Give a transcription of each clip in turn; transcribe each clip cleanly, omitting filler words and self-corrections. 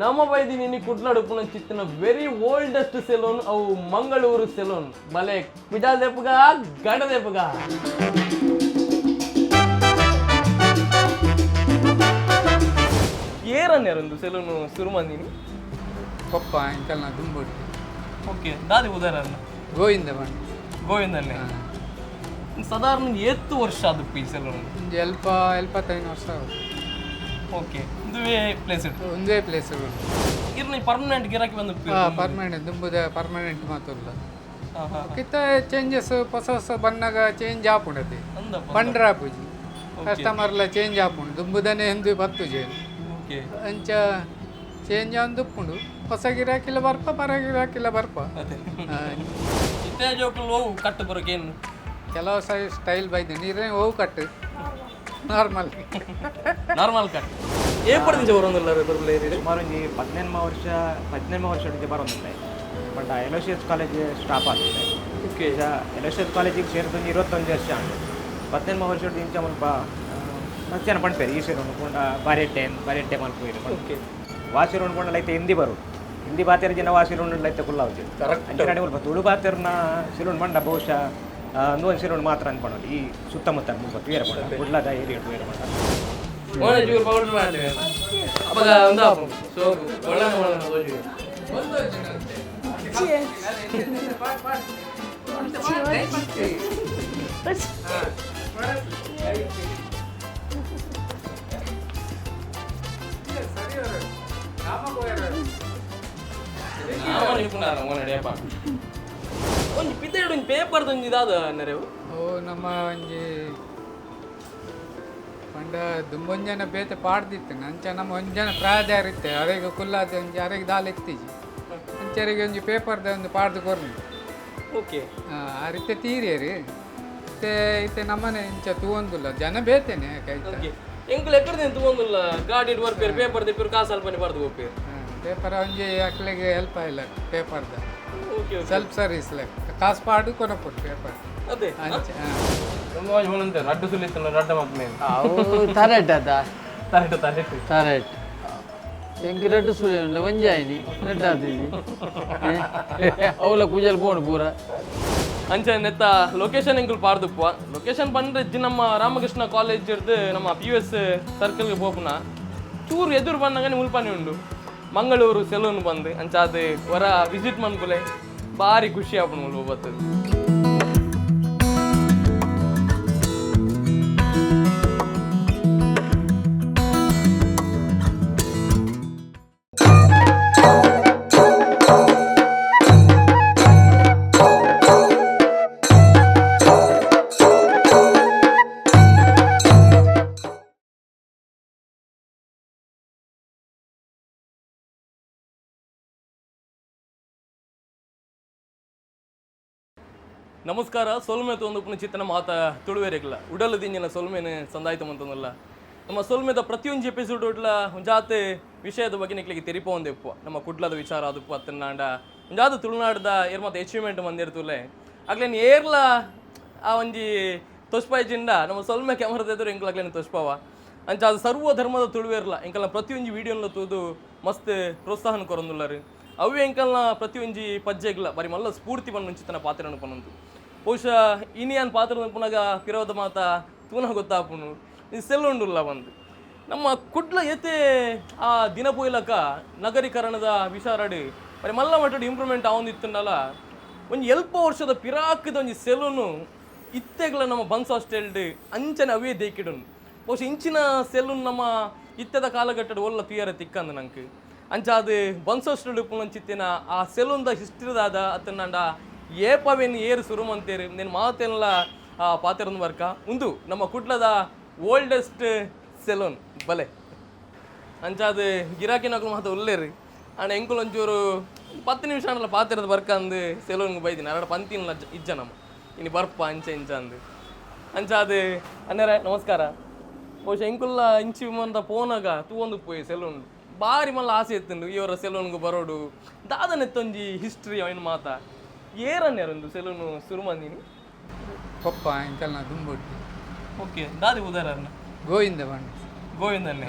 ನಮ್ಮ ಬೈದಿನಿ ಕುಡ್ಲಾಡು ಚಿತ್ತಿನ very oldest salon ಅವು Mangaluru salon. ಬಲೆ ಕುಜಾಲ್ ದೆಪ್ಪುಗ ಗಡ ದೆಪ್ಪುಗ. ಏರನ್ನೇರೊಂದು ಸೆಲೂನ್ ಶುರು ಮಂದಿನಿ? ಪಪ್ಪ ಇಂಕಲ್ನ ದುಂಬುಡು. ಓಕೆ, ದಾದಿ ಉದಾಹರಣ? ಗೋವಿಂದ ಬಣ್ಣ. ಗೋವಿಂದನ್ನೇ. ಸಾಧಾರಣ ಏತ್ತು ವರ್ಷ ಅದು ಈ ಸೆಲೂನ್? ಒಂಜಿ ಎಲ್ಪ ಎಲ್ಪತ್ತೈದು ವರ್ಷ ಆವು. ಓಕೆ, ಇದುವೇ ಪ್ಲೇಸ್ ಇಟ್ಟು? ಒಂದೇ ಪ್ಲೇಸ್. ಇರ್ನ ಪರ್ಮನೆಂಟ್ ಗಿರಾಕಿ ಬಂದು? ಪರ್ಮನೆಂಟ್, ದುಂಬುದ ಪರ್ಮನೆಂಟ್ ಮಾತ್ರ. ಕಿತ್ತ ಚೇಂಜಸ್ ಹೊಸ ಹೊಸ ಬಣ್ಣಗ ಚೇಂಜ್ ಆಪುಂಡತಿ. ಅಂದಪ್ಪ. ಪಂಡ್ರ ಆಪುಜಿ, ಕಸ್ಟಮರ್ಲ ಚೇಂಜ್ ಆಪುಂಡು. ದುಂಬುದನೆ ಎಂದು ಬತ್ತುಜಿ. ಓಕೆ. ಅಂಚ ಚೇಂಜ್ ಆಂದುಪ್ಪುಂಡು. ಹೊಸ ಗಿರಾಕಿಲ ಬರ್ಪ, ಪರ ಗಿರಾಕಿಲ ಬರ್ಪ. ಅದೇ. ಇತ್ತೆ ಜೋಕುಲು ಹೋವು ಕಟ್ಟು ಬರೋಕೇನು? ಕೆಲವು ಸೈ ಸ್ಟೈಲ್ ಬೈದು ನೀರೇ ಹೋವು ಕಟ್ಟು ನಾರ್ಮಲ್. ನಾರ್ಮಲ್ ಕಟ್. ಏಪಡ್ದಿಂಚ ಬರೋದಿಲ್ಲ ಬರಲ್ಲ? ಸುಮಾರು ಒಂಜಿ 18 ವರ್ಷ, 18 ವರ್ಷ ಬರೋದಿಲ್ಲ. ಬಟ್ ಎಲೋಶಿಯಸ್ ಕಾಲೇಜ್ ಸ್ಟಾಪ್ ಆಗ್ತದೆ. ಓಕೆ. ಈಗ ಎಲೋಶಿಯಸ್ ಕಾಲೇಜಿಗೆ ಸೇರಿದ ಒಂಜಿ 21 ವರ್ಷ ಆಂಡ್. 18 ವರ್ಷ ಇಂಚ ಮುಲ್ಪ ಮಸ್ತ್ ಜನ ಪಣ್ಪೇರು, ಈ ಸೇರು ಪಂಡ ಬಾರಿ ಎಡ್ಡೆ, ಬಾರಿ ಎಡ್ಡೆ ಮಲ್ಪುವೆರ್. ಓಕೆ. ವಾಸಿರು ಪಂಡ ಲೈತೆ ಹಿಂದಿ ಬರು, ಹಿಂದಿ ಬಾತೆರ್ ಜನ ವಾಸಿರು ಲೈತೆ ಕುಲ್ಲಾವುಜಿ. ಕರೆಕ್ಟ್. ಅಂಚನೆ ಮುಲ್ಪ ತುಳು ಬಾತೆರ್ನ ಸಿಲುಂಡು ಪಂಡ ಬಹುಶಃ ಅಂದು ಒಂದು ಸಿಲುಂಡು ಮಾತ್ರ ಅನ್ಪಣೋದು. ಈ ಸುತ್ತಮುತ್ತ ಮುಲ್ಪ ತೂಯರ ಪಂಡ, ಕುಡ್ಲದ ಏರಿಯಾ ತೂಯರ ಪಂಡ. ಮೋನೆ ಚೂರು ಪೌಡರ್ ಮಾಡ್ತೇವೆ ಅಪ್ಪಗ ಒಂದು ಸೊ ಒಳ್ಳೆ ಒಳ್ಳೆ ತೋಜಿ. ಮೋನೆ ಒಂಜಿ ಪಿದೆಡ್ ಒಂಜಿ ಪೇಪರ್ ಒಂಜಿ ದಾದ ನೆರೆವು? ಓ ನಮ್ಮ ಒಂಜಿ ಪಂಡ ದುಂಬೊಂಜನ ಬೇತೆ ಪಾಡ್ದಿತ್ತು. ಅಂಚ ನಮ್ಮ ಒಂಜನ ಪ್ರಾಜಾರ ಇತ್ತೆ, ಅರೆಗ್ ಕುಲ್ಲಾದ ಒಂಜಿ ಅರೆಗ್ ದಾಲ ಇತ್ತೀಜಿ. ಅಂಚರಿಗೆ ಒಂಜಿ ಪೇಪರ್ದ ಒಂದು ಪಾಡ್ದು ಕೊರ್ನು. ಓಕೆ. ಆ ರೀತಿ ತೀರಿಯರಿ ಇತ್ತೆ ಇತ್ತೆ ನಮ್ಮನೆ ಇಂಚ ತೂವೊಂದುಲ್ಲ ಜನ ಬೇತೇನೆ ಕೈತ. ಓಕೆ, ಎಂಕುಲು ಎಕ್ಕಡ್ದೇನು ತೂವೊಂದುಲ್ಲ, ಗಾಡಿ ಬರ್ಪೇರು, ಪೇಪರ್ ದೆಪ್ಪೇರು, ಕಾಸು ಅಲ್ಪನೆ ಬರ್ದು ಹೋಗ್ಪೇರು. ಪೇಪರ್ ಒಂಜಿ ಅಕ್ಲೆಗೆ ಹೆಲ್ಪ್ ಆಯ್ಲ ಪೇಪರ್ದ. Okay okay. ಸೆಲ್ಫ್ ಸರ್ವಿಸ್ ಲೆಕ್ಕ ಕಾಸು ಪಾಡು ಕೊನಪುಡು ಪೇಪರ್. ಅದೇ. ಅಂಚ. ತುಂಬ ರಡ್ಡು ಸುಲಿತ್ತು, ರಡ್ಡ ಮಕ್ಕಳು. ಅವು ತರೆಟ್ ಅದ. ತರೆಟು ತರೆಟು. ತರೆಟ್. ಎಂಕ್ ರಡ್ಡು ಸುಳಿ ಉಂಡು, ಒಂಜಿ ಆಯ್ನಿ ರಡ್ಡು ಆತಿಜಿ. ಅವಲ ಕುಜಲ್ ಪೋಣು ಪೂರ. ಅಂಚೆ ನೆತ್ತ ಲೊಕೇಶನ್ ಎಂಕುಲು ಪಾರ್ದುಪ್ಪ. ಲೊಕೇಶನ್ ಪಂಡ್ರೆ ಇಜ್ಜಿ, ನಮ್ಮ ರಾಮಕೃಷ್ಣ ಕಾಲೇಜ್ ಇರ್ದು ನಮ್ಮ ಪಿ ಯು ಎಸ್ ಸರ್ಕಲ್ಗೆ ಪೋಪುನ ಚೂರು ಎದುರು ಬಂದಾಗ ಮುಲ್ಪಾನೆ ಉಂಡು ಮಂಗಳೂರು ಸೆಲೂನ್ ಬಂದು. ಅಂಚ ಅದು ಹೊರ ವಿಸಿಟ್ ಮನ್ಪುಲೆ, ಭಾರಿ ಖುಷಿ ಆಪುಂಡು ಮುಲ್ಪ ಬರ್ತದೆ. ನಮಸ್ಕಾರ. ಸೊಲ್ಮೆ ತೊಂದು ಚಿತ್ತನ ಮಾತ ತುಳುವೆರೆಗ್ಲ ಉಡಲು ದಿಂಜಿನ ಸೊಲ್ಮೆನೆ ಸಂದಾಯ್ತು ಮಂತಂದಲ್ಲ. ನಮ್ಮ ಸೊಲ್ಮೆದ ಪ್ರತಿಯೊಂಜಿ ಎಪಿಸೋಡ್ ಉಡ್ಲ ಒಂಜಾತ್ ವಿಷಯದ ಬಗ್ಗೆ ನಿಕ್ಲಿಗೆ ತೆರಿಪ ಒಂದೆಪ್ಪು. ನಮ್ಮ ಕುಡ್ಲದ ವಿಚಾರ ಅದಪ್ಪು ಅತ್ತನಾಂಡ ಒಂಜಾತ ತುಳುನಾಡ್ದ ಏರ್ ಮತ್ತೆ ಅಚೀವ್ಮೆಂಟ್ ಮಂದಿರ್ತುಲೆ ಅಗ್ಲೇನ್ ಏರ್ಲ ಆ ಒಂಜಿ ತೊಸ್ಪಾಯ್ಜಿಂಡ ನಮ್ಮ ಸೊಲ್ಮೆ ಕ್ಯಾಮರದ ಎದುರು ಎಂಕುಲು ಅಗ್ಲೇನ್ ತೊಸ್ಪಾವ. ಅಂಚ ಅದು ಸರ್ವ ಧರ್ಮದ ತುಳುವೇರ್ಲ ಎಂಕಲ್ನ ಪ್ರತಿಯೊಂಜಿ ವಿಡಿಯೋನ್ಲ ತೂದು ಮಸ್ತ್ ಪ್ರೋತ್ಸಾಹನ ಕೊರೊಂದುಲ್ಲರು. ಅವೇ ಎಂಕಲ್ನ ಪ್ರತಿಯೊಂಜಿ ಪಜ್ಜೆಗ್ಲ ಬರಿ ಮಲ್ಲ ಸ್ಫೂರ್ತಿ ಪನ್ನುಂಚಿತನ ಪಾತ್ರನು ಪನ್ನೊಂದು. ಬಹುಶಃ ಇನಿಯಾನ್ ಪಾತ್ರ ಪುನಗ ಪಿರೋದ ಮಾತ ತೂನ ಗೊತ್ತಾಪುನು ಈ ಸೆಲ್ಲುಂಡುಲ್ಲ ಬಂದು. ನಮ್ಮ ಕುಡ್ಲ ಎತೆ ಆ ದಿನ ಪೋಯ್ಲಕ ನಗರೀಕರಣದ ವಿಚಾರಡ್ ಬರಿ ಮಲ್ಲ ಮಟ್ಟಡ್ ಇಂಪ್ರೂವ್ಮೆಂಟ್ ಆವೊಂದಿತ್ತುಂಡಲ, ಒಂಜಿ ಎಲ್ಪ ವರ್ಷದ ಪಿರಾಕದ ಒಂಜಿ ಸೆಲೂನು ಇತ್ತೆಗ್ಲ ನಮ್ಮ ಬನ್ಸ್ ಹಾಸ್ಟೆಲ್ಡ್ ಅಂಚನೆ ಅವೇ ದೇಕಿಡುನು. ಬಹುಶಃ ಇಂಚಿನ ಸೆಲೂನ್ ನಮ್ಮ ಇತ್ತೆದ ಕಾಲಘಟ್ಟಡ್ ಒಲ್ಲ ತುಯರ ತಿಕ್ಕಂದು ನಂಕ್. ಅಂಚ ಅದು ಬನ್ಸ್ ಹಾಸ್ಟೆಲ್ ಉಪ್ಪುನಂಚಿತ್ತಿನ ಆ ಸೆಲೂನ್ದ ಹಿಸ್ಟ್ರಿದಾದ ಅತ್ತಂಡ ಏಪವೇನು ಏರು ಸುರು ಮಂತೇರು ನೇನು ಮಾತೆಲ್ಲ ಆ ಪಾತೆರೊಂದು ಬರ್ಕ. ಉಂದು ನಮ್ಮ ಕುಡ್ಲದ ಓಲ್ಡೆಸ್ಟ್ ಸೆಲೂನ್ ಬಲೆ. ಅಂಚಾದ ಗಿರಾಕಿನಕುಲು ಮಾತ ಉಲ್ಲೇರು. ಆಂಡ ಎಂಕುಲು ಒಂಚೂರು 10 ನಿಮಿಷ ಆಂಡಲ ಪಾತೆರದ ಬರ್ಕ ಅಂದು ಸೆಲೂನ್ಗೆ ಬೈದಿನಿ. ಅರಡ ಪಂತಿನ ಇಜ್ಜ ನಮ್ಮ ಇನಿ ಬರ್ಪ ಅಂಚ ಇಂಚ ಅಂದು. ಅಂಚಾದ ಅಣ್ಣರೇ ನಮಸ್ಕಾರ. ಬಹುಶಃ ಎಂಕುಲ್ಲ ಇಂಚಿ ಮಂತ ಪೋನಾಗ ತೂವೊಂದು ಪೋಯಿ ಸೆಲೂನ್, ಬಾರಿ ಮಲ್ಲ ಆಸೆ ಇತ್ತುಂಡು ಇವರ ಸೆಲೂನ್ಗೆ ಬರೋಡು. ದಾದನೆತ್ತೊಂಜಿ ಹಿಸ್ಟ್ರಿ ಅವನ ಮಾತ ಏರನ್ನೇರೊಂದು ಸೆಲೂನು ಶುರು ಮಂದಿನಿ? ಪಪ್ಪ ಇಂಕಲ್ನ ದುಂಬುಡು. ಓಕೆ, ದಾದಿ ಉದಾಹರಣ? ಗೋವಿಂದ ಬಣ್ಣ. ಗೋವಿಂದನ್ನೇ.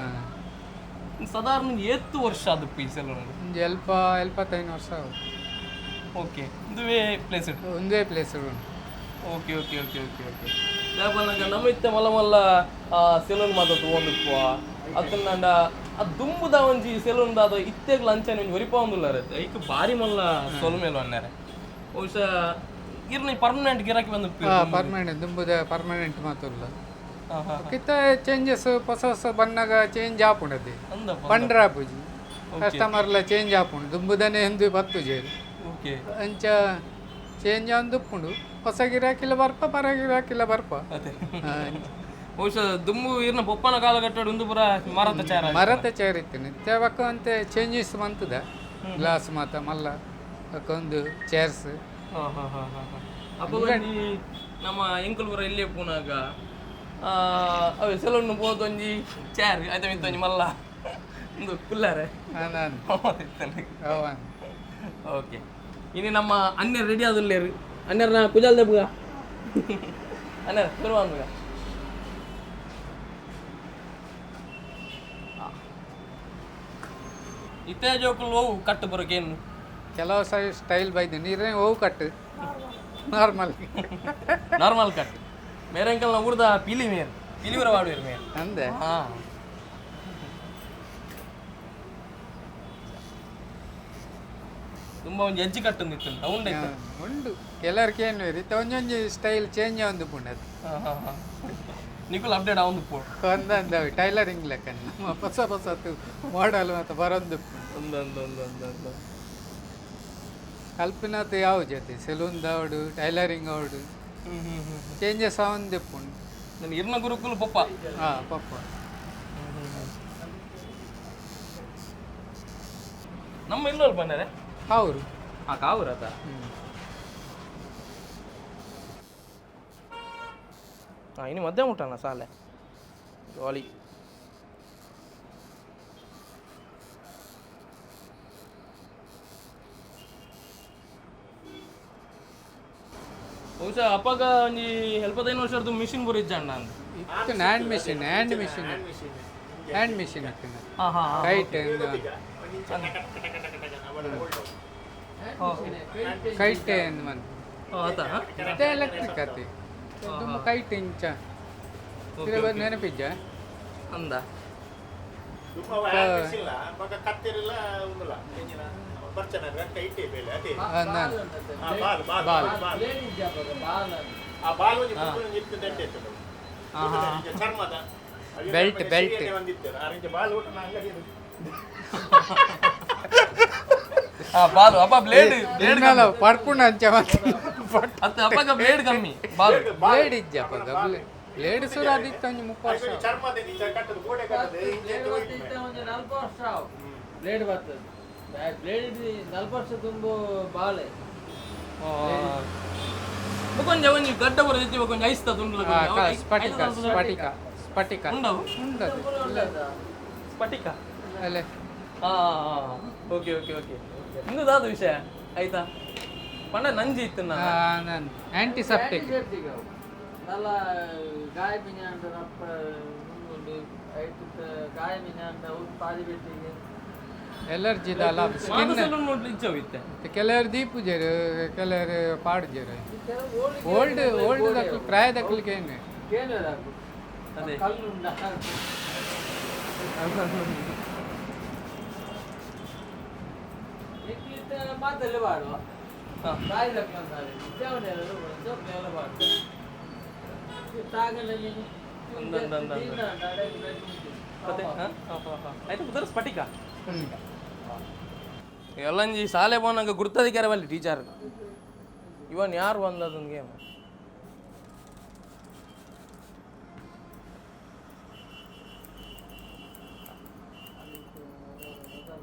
ಸಾಧಾರಣ ಏತ್ತು ವರ್ಷ ಅದು ಈ ಸೆಲೂನ್? ಒಂಜಿ ಎಲ್ಪ 75 ವರ್ಷ ಆವು. ಓಕೆ, ಇಂದುವೇ ಪ್ಲೇಸ್? ಒಂದೇ place. Okay okay okay okay okay. ದಾಪನಗ ನಮ್ಮ ಇತ್ತೆ ಮಲ್ಲ ಮಲ್ಲ ಸೆಲೂನ್ ಮಾತ ತೂವೊಂದಿಪ್ಪುವ ಅತ್ತಂಡ ಆ ದುಂಬುದ ಒಂಜಿ ಸೆಲೂನ್ ದಾದ ಇತ್ತೆಗ್ಲ ಅಂಚನೆ ಒಂಜಿ ಒರಿಪಾವೊಂದುಲ್ಲಾರ. ಐಕ್ ಬಾರಿ ಮಲ್ಲ ಸೊಲ್ಮೆಲು ಅನ್ನಾರೆ. ಬಹುಶಃ ಇರ್ನ ಪರ್ಮನೆಂಟ್ ಗಿರಾಕಿ ಬಂದು. ಪರ್ಮನೆಂಟ್, ದುಂಬುದ ಪರ್ಮನೆಂಟ್ ಮಾತ ಉಲ್ಲ. ಕಿತ್ತ ಚೇಂಜಸ್ ಹೊಸ ಹೊಸ ಬನ್ನಾಗ ಚೇಂಜ್ ಆಪುಂಡದೆ. ಅಂದಪ್ಪ. ಪಂಡ್ರ ಆಪುಜಿ, ಕಸ್ಟಮರ್ಲ ಚೇಂಜ್ ಆಪುಂಡು. ದುಂಬುದನೆ ಎಂದು ಬತ್ತುಜಿ. ಅಂಚ ಚೇಂಜ್ ಆಂದುಪ್ಪುಂಡು. ಹೊಸ ಗಿರಾಕಿಲ ಬರ್ಪ, ಪರ ಗಿರಾಕಿಲ ಬರ್ಪ. ಅದೇ. ಅಂಚ. ಬಹುಶಃ ದುಂಬು ಇರ್ನ ಪೊಪ್ಪನ ಕಾಲಘಟ್ಟಡ್ ಉಂದು ಪೂರ ಮರತ ಚಾರ. ಮರತ ಚೇರ್ ಇತ್ತು. ನಿತ್ಯ ಬೊಕ್ಕ ಅಂತೆ ಚೇಂಜಸ್ ಮಂತದ, ಗ್ಲಾಸ್ ಮಾತ ಮಲ್ಲ, ಬೊಕ್ಕ ಒಂದು ಚೇರ್ಸ್. ಅಪ್ಪ ಒಂಜಿ ನಮ್ಮ ಎಂಕುಲು ಪೂರ ಇಲ್ಲೇ ಪೂನಾಗ ಅವೆ ಸೆಲೂನ್ ಪೋದು ಒಂಜಿ ಚೇರ್ ಆಯ್ತ ಮಿತ್ತ ಒಂಜಿ ಮಲ್ಲ ಒಂದು ಕುಲ್ಲಾರೆ. ನಾನು. ಓಕೆ, ಇನಿ ನಮ್ಮ ಅಣ್ಣರ್ ರೆಡಿ ಆದುಲ್ಲೇರು. ಅಣ್ಣರ್ನ ಕುಜಾಲ್ ದೆಬ್ಬುಗ. ಅಣ್ಣರ್ ಶುರು ಅನ್ಬುಗ. ಇತ್ತೆ ಜೋಕುಲು ಅವು ಕಟ್ಟು ಬರೋಕೇನು? ಕೆಲವು ಸರಿ ಸ್ಟೈಲ್ ಬೈದು ನೀರೇ ಹೋವು ಕಟ್ಟು ನಾರ್ಮಲ್. ನಾರ್ಮಲ್ ಕಟ್. ಮೇರೆ ಅಂಕಲ್ನ ಊರ್ದ ಪಿಲಿ ಮೇರ್, ಪಿಲಿ ಊರ ವಾಡುವೇರು ಮೇರ್. ಅಂದೆ. ಹಾ, ತುಂಬಾ ಒಂಜಿ ಎಜ್ಜಿ ಕಟ್ಟೊಂದಿತ್ತು, ರೌಂಡ್ ಇತ್ತು. ಉಂಡು, ಕೆಲವರಿಗೆ ಏನು ಇತ್ತೆ ಒಂಜೊಂಜಿ ಸ್ಟೈಲ್ ಚೇಂಜ್ ಆವೊಂದು ಪುಂಡದು. ನಿಕುಲ್ ಅಪ್ಡೇಟ್ ಆವೊಂದು ಪೋ. ಒಂದೊಂದು ಟೈಲರಿಂಗ್ ಲೆಕ್ಕ ನಮ್ಮ ಹೊಸ ಹೊಸತು ಮಾಡಲ್ ಮತ್ತು ಬರೊಂದು. ಒಂದೊಂದೊಂದೊಂದೊಂದು. ಕಲ್ಪಿನಾತ್ ಯಾವ ಜೊತೆ ಸೆಲೂನ್ ದವಡು, ಟೈಲರಿಂಗ್ ಅವಡು, ಹ್ಮ್ ಹ್ಮ್ ಹ್ಮ್ ಚೇಂಜಸ್ ಆವೊಂದಿಪ್ಪುಂಡು. ನನ್ನ ಇರ್ನ ಗುರುಕುಲ್ ಪಪ್ಪ. ಹಾಂ, ಪಪ್ಪ. ನಮ್ಮ ಇಲ್ಲೋಲ್ ಬಂದರೆ. ಅವರು. ಹಾ, ಕಾವೂರ್ ಆತ. ಹಾ, ಇನ್ನು ಮಧ್ಯಾಹ್ನ ಮುಟ್ಟಣ ಸಾಲೆ ಜಾಲಿ. ಬಹುಶಃ ಅಪ್ಪಗ ಒಂಜಿ ಎಲ್ಪತ್ತೈದು ವರ್ಷದ್ದು ಮಿಷಿನ್ ಪೂರ ಇಜ್ಜಣ್ಣ ಅಂದ್. ಇತ್ತು, hand machine, hand machine, hand machine ಇತ್ತು. ಹಾ ಹಾ. ಕೈಟ್ ಕೈಟ್ ಎಂದು ಮನ್. ಆತ. ಇತ್ತೆ ಎಲೆಕ್ಟ್ರಿಕ್ ಅತಿ ತುಂಬ ಕೈಟ್ ಇಂಚ ತಿರುಗಿ ನೆನಪಿಜ್ಜ. ಅಂದ. ನಾನು ಬಾಲ್. Belt, belt. ಹಾ, ಬಾಲು ಅಪ್ಪ, ಬ್ಲೇಡ್ ಬ್ಲೇಡ್. ಪರ್ಪುಂಡು ಅಂಚ ಮತ್ತೆ. ಅತ್ತ ಅಪ್ಪಗ ಬ್ಲೇಡ್ ಕಮ್ಮಿ, ಬಾಲು. ಬ್ಲೇಡ್ ಇಜ್ಜಪ್ಪ, ಬ್ಲೇಡ್ ಸುರ ಅದಿತ್ತು ಒಂಜಿ 30 ವರ್ಷ. ಒಂಜಿ 40 ವರ್ಷ ಆವು ಬ್ಲೇಡ್ ಬರ್ತದೆ. ಬ್ಲೇಡ್ 40 ವರ್ಷ ತುಂಬು ಬಾಳೆ. ಬೊಕೊಂಜ ಒಂಜಿ ಗಡ್ಡ ಬರ ಜೊತೆ ಬೊಕೊಂಜಿ ಐಸ್ತ ತುಂಡ್ಲ. ಸ್ಫಟಿಕ, ಸ್ಫಟಿಕ, ಸ್ಫಟಿಕ. ಉಂಡವು. ಉಂಡದು. ಸ್ಫಟಿಕ. ಅಲ್ಲೇ. ಹಾ, ಓಕೆ ಓಕೆ ಓಕೆ. ಇಂದು ದಾದ ವಿಷಯ ಆಯ್ತಾ ಪಂಡ ನಂಜಿ ಇತ್ತು ನಾನು. ನಾನು ಆಂಟಿಸೆಪ್ಟಿಕ್. ಆಂಟಿಸೆಪ್ಟಿಕ್ ಅವು. ನಲ್ಲ ಗಾಯ ಮಿನಿ ರಪ್ಪ ಉಂಡು ಐಟ್ ಗಾಯ ಮಿನಿ ಅಂತ ಅವು ಪಾದಿ ಬೆಟ್ಟಿಗೆ. ಎಲರ್ಜಿ ದಾಲ ಸ್ಕಿನ್. ಸಲೂನ್ ನೋಡ್ಲಿ ಇಜ್ಜವು ಇತ್ತೆ. ಕೆಲವರು ದೀಪುಜರು, ಕೆಲವರು ಪಾಡುಜರು. ಓಲ್ಡ್ ಓಲ್ಡ್ ದಕ್ಲು, ಪ್ರಾಯ ದಕ್ಲಿಗೆ ಏನು. ಕೇಳೋದಾಕು. ಅದೇ. ಕಲ್ಲು ಉಂಡ. ಮಾತಲ್ಲಿ ಬಾಡುವ ಬಾಯಿ ದಕ್ಕಂತಾರೆ ಬಾಡು ತಾಗಲ್ಲ. ಮತ್ತೆ ಆಯ್ತು ಉದರ ಸ್ಫಟಿಕ ಎಲ್ಲಂಜಿ ಶಾಲೆ ಪೋನಾಗ ಗುರ್ತದಿಕ್ಯಾರ ಬಲ್ಲಿ ಟೀಚರ್ ಇವನ್ ಯಾರು ಬಂದದೊಂದು ಗೇಮ್.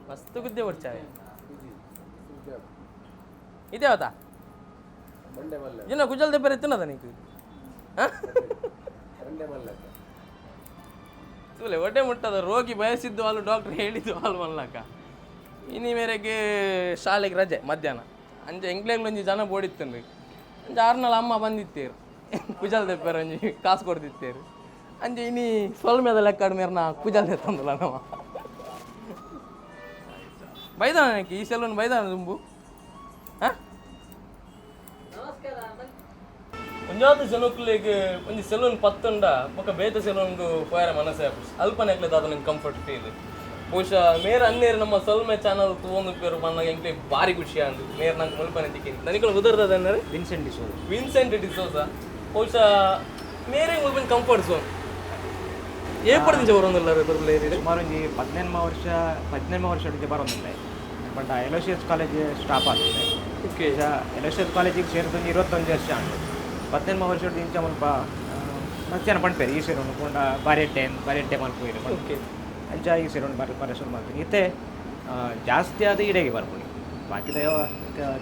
ಮಸ್ತ್ ಗುದ್ದೆ ಬರ್ಚಾವೆ ಇದೇ ಅವತಾ ಇನ್ನ ಕುಜಲ್ ದೆಬ್ಬರ ತಿನ್ನದ ನೀಕು ತೂಲೆ ಹೊಟ್ಟೆ ಮುಟ್ಟದ ರೋಗಿ ಬಯಸಿದ್ದು ಹಾಲು, ಡಾಕ್ಟರ್ ಹೇಳಿದ್ದು ಹಾಲು ಮಲ್ಲಾಕ. ಇನಿ ಮೇರೆಗೆ ಶಾಲೆಗೆ ರಜೆ ಮಧ್ಯಾಹ್ನ. ಅಂಚೆ ಎಂಗ್ಲೆಂಗ್ಲೊಂಜಿ ಜನ ಬೋಡಿತ್ತನ್ರಿ. ಅಂಚೆ ಆರ್ನಲ್ ಅಮ್ಮ ಬಂದಿತ್ತೇರು, ಕುಜಲ್ ದೆಪ್ಪರ ಒಂಜಿ ಕಾಸು ಕೊಡ್ತಿತ್ತೇರು. ಅಂಚೆ ಇನಿ ಸೊಲ್ಮೆದ ಲೆಕ್ಕಾಡ್ ಮೇರ್ನ ಕುಜಲ್ ದೆತ್ತಂದಲ್ಲ ನಮ್ಮ. ಬೈದಾನ ಈ ಸೆಲೂನ್ ಬೈದಾನ ದುಂಬು. ಹಾಂ, ಒಂಜಾತ ಜನಕ್ಲೆಗ್ ಒಂಜಿ ಸೆಲೂನ್ ಪತ್ತುಂಡ ಬೊಕ ಬೇತೆ ಸೆಲೂನ್ಗ್ ಪೋಯರ ಮನಸ್ಸೇ ಆಪುಜಿ. ಅಲ್ಪನೆ ಅಕ್ಲೆ ದಾದ ಕಂಫರ್ಟ್ ಫೀಲ್. ಬಹುಶಃ ಮೇರ್ ಅನ್ನೇರು ನಮ್ಮ ಸೊಲ್ಮೆ ಚಾನಲ್ ತೂವೊಂದು ಪನ್ನಗ ಎಂಕ್ಲೆಗ್ ಬಾರಿ ಖುಷಿ ಆಂಡ್. ಮೇರ್ ನಂಕ್ ಮುಲ್ಪನೆ ತಿಕ್ಕಿನಿ. ನಿಕುಲು ಉದರ್ದ ಅನ್ನರ್? ವಿನ್ಸೆಂಟ್ ಡಿಸೋಜ. ವಿನ್ಸೆಂಟ್ ಡಿಸೋಜ. ಬಹುಶಃ ಮೇರೆ ಮುಲ್ಪನ ಕಂಫರ್ಟ್ ಝೋನ್. ಏಪಡ್ದಿಂಚ ಬರೋಂದುಲ್ಲಾರ ಬರಲೇರಿ? ಸುಮಾರು ಒಂಜಿ 18 ವರ್ಷ, 18 ವರ್ಷ ಬರೋಂದಿಲ್ಲ ಪಂಡ ಎಲೋಸಿಯಸ್ ಕಾಲೇಜ್ ಸ್ಟಾಪ್ ಆಗಿದೆ. ಎಲೋಸಿಯಸ್ ಕಾಲೇಜಿಗೆ ಸೇರಿದ ಒಂಜಿ 21 ವರ್ಷ ಆಂಡ್. 18 ವರ್ಷ ಇಂಚ ಮುಲ್ಪ ಮಸ್ತ್ ಜನ ಪಣ್ಪೇರು, ಈ ಸೆಲೂನ್ ಪಂಡ ಬಾರಿ ಎಡ್ಡೆ, ಬಾರಿ ಎಡ್ಡೆ ಮಲ್ಪುವೆರ್. ಅಂಚ ಈ ಸೆಲೂನ್ ಬಾರಿ ಬಾರಿ ಶುರು ಮಲ್ತೀನಿ. ಇತ್ತೆ ಜಾಸ್ತಿ ಆದ್ ಇಡೆಗೆ ಬರ್ಪುನಿ. ಬಾಕಿದ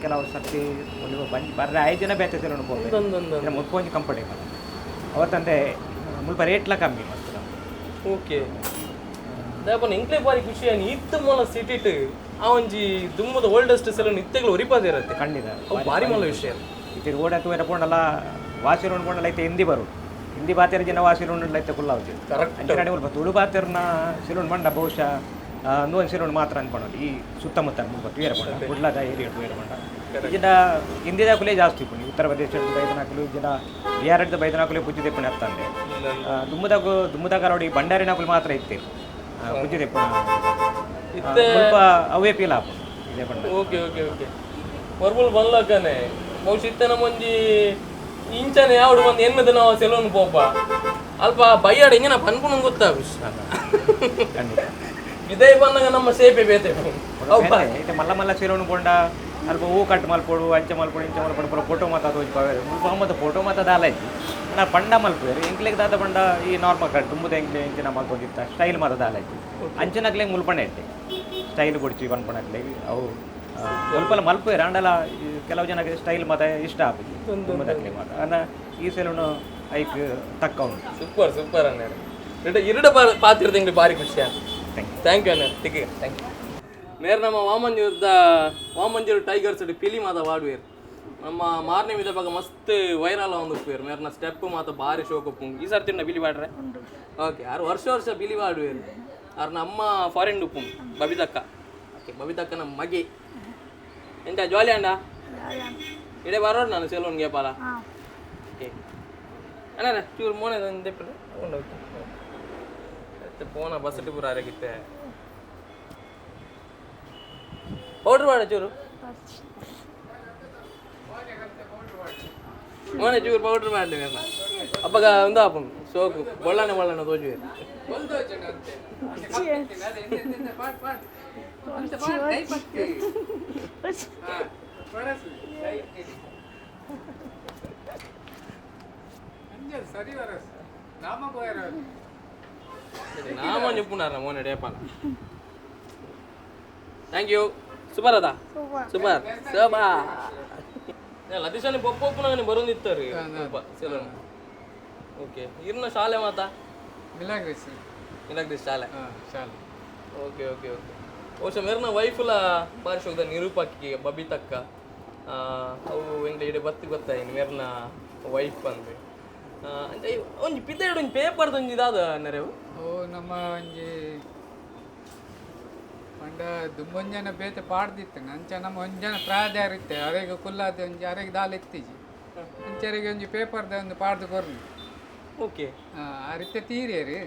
ಕೆಲವು ಸರ್ತಿ ಒಂದು ಬಂಜ್ ಬರ್ರೆ ಐದು ಜನ ಬೇತೆ ಸೆಲೂನ್ ಪೋಪೆರ್. ಮುಲ್ಪ ಒಂಜಿ ಕಂಫರ್ಟೇಬಲ್ ಅವತ್ತಂದೆ ಮುಲ್ಪ ರೇಟ್ಲ ಕಮ್ಮಿ ಮಸ್ತ್ ನಮ್ದು. ಓಕೆ, ದಾಯೆ ಎಂಕ್ಲೆ ಬಾರಿ ಖುಷಿ ಆಯ್ತು. ಇತ್ತು ಮೂಲ ಸಿಟಿಟ್ ಆ ಒಂಜಿ ದುಮ್ಮದ ಓಲ್ಡೆಸ್ಟ್ ಸೆಲೂನ್ ಇತ್ತೆಗಳು ಒರಿಪಾದ ಇರತ್ತೆ. ಖಂಡಿತ. ಅವು ಬಾರಿ ಮಲ್ಲ ವಿಷಯ. ಇತ್ತೆ ರೋಡ್ ತೂವೆರ ಪೋಂಡಲ, ವಾ ಸೆಲೂನ್ ಪೋಂಡಲ ಇತ್ತೆ ಹಿಂದಿ ಬರು, ಹಿಂದಿ ಬಾತೆರ ಜನ ವಾ ಸೆಲೂನ್ ಇತ್ತೆ ಕುಲ್ಲಾವುಜಿ. ಅಂಚನೆ ಮುಲ್ಪ ತುಳು ಬಾತೆರ್ನ ಸೆಲೂನ್ ಪಂಡ ಬಹುಶಃ ಅಂದು ಒಂದು ಸೆಲೂನ್ ಮಾತ್ರ ಅನ್ಪಣೋದು ಈ ಸುತ್ತಮುತ್ತ ಮುಲ್ಪ ತೂಯರ ಪಂಡ, ಕುಡ್ಲದ ಏರಿಯಾ ತೂಯರ ಪಂಡ. ಇಜಿಂಡ ಹಿಂದಿದಾಕುಲೇ ಜಾಸ್ತಿ ಇಪ್ಪುನಿ. ಉತ್ತರ ಪ್ರದೇಶದ ಬೈದನಾಕುಲು, ಇಜಿಂಡ ಬಿಹಾರದ ಬೈದನಾಕುಲೇ ಪುಜ್ಜಿ ದೆಪ್ಪುನಿ ಅತ್ತಂದೆ. ದುಮ್ಮದಾಗು ದುಮ್ಮದಾಗ ನೋಡಿ ಭಂಡಾರಿನಾಕುಲು ಮಾತ್ರ ಇತ್ತೇರು ಪುಜ್ಜಿ ದೆಪ್ಪುನ. ಇತ್ತೆ ಮುಲ್ಪ ಅವೇ ಪೀಲ್ ಆಪುಂಡು ಇದೇ ಪಂಡ. ಓಕೆ ಓಕೆ ಓಕೆ, ಪರ್ಬುಲ್ ಬಂದ್ಲಕ್ಕನೆ ಬಹುಶಃ ಇತ್ತೆ ನಮ್ಮೊಂಜಿ ಇಂಚನೆ ಯಾವಡು ಬಂದು ಎನ್ನದ ನಾವು ಸೆಲೂನ್ ಪೋಪ ಅಲ್ಪ ಬೈಯಾಡ ಇಂಜನ ಪನ್ಪುನ ಗೊತ್ತಾ ವಿಷಯ. ಖಂಡಿತ. ಇದೇ ಬಂದಾಗ ನಮ್ಮ ಸೇಪೆ ಬೇತೆ ಅವು. ಇತ್ತೆ ಮಲ್ಲ ಮಲ್ಲ ಸೆಲೂನ್ ಪೋಂಡ ಅಲ್ಪ ಹೂ ಕಟ್ ಮಲ್ಪೊಡು, ಅಂಚ ಮಲ್ಪೊಡು, ಇಂಚ ಮಲ್ಪೊಡು, ಪೂರ ಫೋಟೋ ಮಾತ ತೋಜಿಪಾವೆರ್. ಮುಲ್ಪ ಮತ್ತೆ ಫೋಟೋ ಮಾತ ದಾಲ ಇಜ್ಜಿ. ನಾ ಪಂಡ ಮಲ್ಪುವೆರ್. ಎಂಕ್ಲೆಗ್ ದಾದ ಪಂಡ ಈ ನಾರ್ಮಲ್ ಕಟ್ ದುಂಬುದ ಎಂಕ್ಲೆ ಇಂಚಿನ ಮಲ್ಪೊಂದಿತ್ತ ಸ್ಟೈಲ್ ಮಾತ ದಾಲ ಇಜ್ಜಿ. ಅಂಚಿನಕ್ಲೆಗ್ ಮುಲ್ಪನೆ ಎಡ್ಡೆ. ಸ್ಟೈಲ್ ಬೊಡ್ಚಿ ಪನ್ಪುನಕ್ಲೆಗ್ ಅವು ಮುಲ್ಪಲ ಮಲ್ಪುವೆರ್. ಆಂಡಲ ಈ ಕೆಲವು ಜನಕ್ಕೆ ಸ್ಟೈಲ್ ಮಾತ ಇಷ್ಟ ಆಪುಜಿ ದುಂಬುದಕ್ಲೆಗ್ ಮಾತ. ಆಂಡ ಈ ಸೆಲೂನ್ ಐಕ್ ತಕ್ಕ ಉಂಟು. Super super ಅಣ್ಣಾರೆ. ಇರಡ ಇರಡ ಪಾತಿರ್ದ ಎಂಗ್ಲಿ ಬಾರಿ ಖುಷಿ ಆಯ್ತು. Thank you. Thank you ಅಣ್ಣ, ತಿಕ್ಕ thank you. ಮೇರ್ ನಮ್ಮ ವಾಮಂಜೂರ್ದ ವಾಮಂಜೂರು ಟೈಗರ್ಸ್ ಪಿಲಿ ಮಾತ ವಾಡುವೇರ್. ನಮ್ಮ ಮಾರನೇ ವಿಧ ಭಾಗ ಮಸ್ತ್ ವೈರಲ್ ಒಂದು ಉಪ್ಪೇರು. ಮೇರ್ನ ಸ್ಟೆಪ್ ಮಾತ ಬಾರಿ ಶೋಕ್ ಉಪ್ಪು. ಈ ಸರ್ತಿ ಉಂಡ ಬಿಲಿ ಬಾಡ್ರೆ? ಓಕೆ. ಆರು ವರ್ಷ ವರ್ಷ ಬಿಲಿ ಬಾಡುವೇರು. ಆರ್ ನಮ್ಮ ಫಾರಿನ್ ಉಪ್ಪು ಬಬಿತಕ್ಕ. ಓಕೆ, ಬಬಿತಕ್ಕ ನಮ್ಮ ಮಗೆ. ಎಂತ ಜಾಲಿ ಅಣ್ಣ, ಇಡೇ ಬರೋಣ ನಾನು ಸೆಲೂನ್ಗೆ ಪಾಲ. ಓಕೆ ಅಣ್ಣ, ಚೂರು ಮೋನೆ ದೆಪ್ಪಲೆ ಉಂಡು. ಓಕೆ, ಪೋನ ಬಸ್ ಪೂರ ಅರಗಿತ್ತೆ. ಪೌಡ್ರ್ ಮಾಡ ಚೂರು ಮೋನೆ, ಚೂರು ಪೌಡ್ರ್ ಮಾಡಲಿ ಮೇರ್ನ. ಅಪ್ಪಗ ಒಂದು ಆಪುಂಡು ಸೋಕು ಬೊಳ್ಳನೆ ಬೊಳ್ಳನೆ ತೋಜುವೆ. ಪಾಡ್ ಪಾಡ್ ಅಂತ ಪಾಡ್, ಕೈ ಪತ್ತಿ. ಹಾ, ಕೊರಸು. ಅಂಜಲ್ ಸರಿ ವರಸು ನಾಮ ಪೋಯರ. ನಾಮ చెప్పున్నారు ಮೋನೆ ಡೇಪಾಲ. Thank you. Super ಅದ, ಸೂಪರ್ ಸೂಪರ್. ಲತೀಶಾನಿ ಪೊಪ್ಪ ಒಪ್ಪುನಾಗನೆ ಬರೋಂದಿತ್ತಾರೆ ಸೆಲೂನ್. ಓಕೆ, ಇರ್ನ ಶಾಲೆ ಮಾತಾ? ಮಿಲಾಗ್ರಿಸ್. ಮಿಲಾಗ್ರಿಸ್ ಶಾಲೆ. ಹಾ, ಶಾಲೆ. ಓಕೆ ಓಕೆ ಓಕೆ, ಬಹುಶಃ ಮೇರ್ನ ವೈಫುಲ ಬಾರಿ ಶೋಕ್ದ ನಿರೂಪಕ್ಕಿ ಬಬಿತಕ್ಕ. ಅವು ಎಂಗ್ಲ ಇಡೆ ಬತ್ತಿ ಗೊತ್ತಾಯಿನಿ ಮೇರ್ನ ವೈಫ್ ಅಂದೆ. ಅಂಚ ಈ ಒಂಜಿ ಪಿದೆಡ್ ಒಂಜಿ ಪೇಪರ್ದ ಒಂಜಿ ದಾದ ನೆರೆವು? ಓ, ನಮ್ಮ ಒಂಜಿ ಪಂಡ ದುಂಬೊಂಜನ ಬೇತೆ ಪಾಡ್ದಿತ್ತು. ಅಂಚ ನಮ್ಮ ಒಂಜನ ಪ್ರಾಧಾರ ಇತ್ತೆ ಅರೆಗೆ ಕುಲ್ಲಾದ ಒಂಜಿ ಅರೆಗೆ ದಾಲ ಇತ್ತೀಜಿ. ಅಂಚರಿಗೆ ಒಂಜಿ ಪೇಪರ್ದ ಒಂದು ಪಾಡ್ದು ಕೊರ್ನು. ಆ ರೀತಿ ತೀರಿಯರಿ.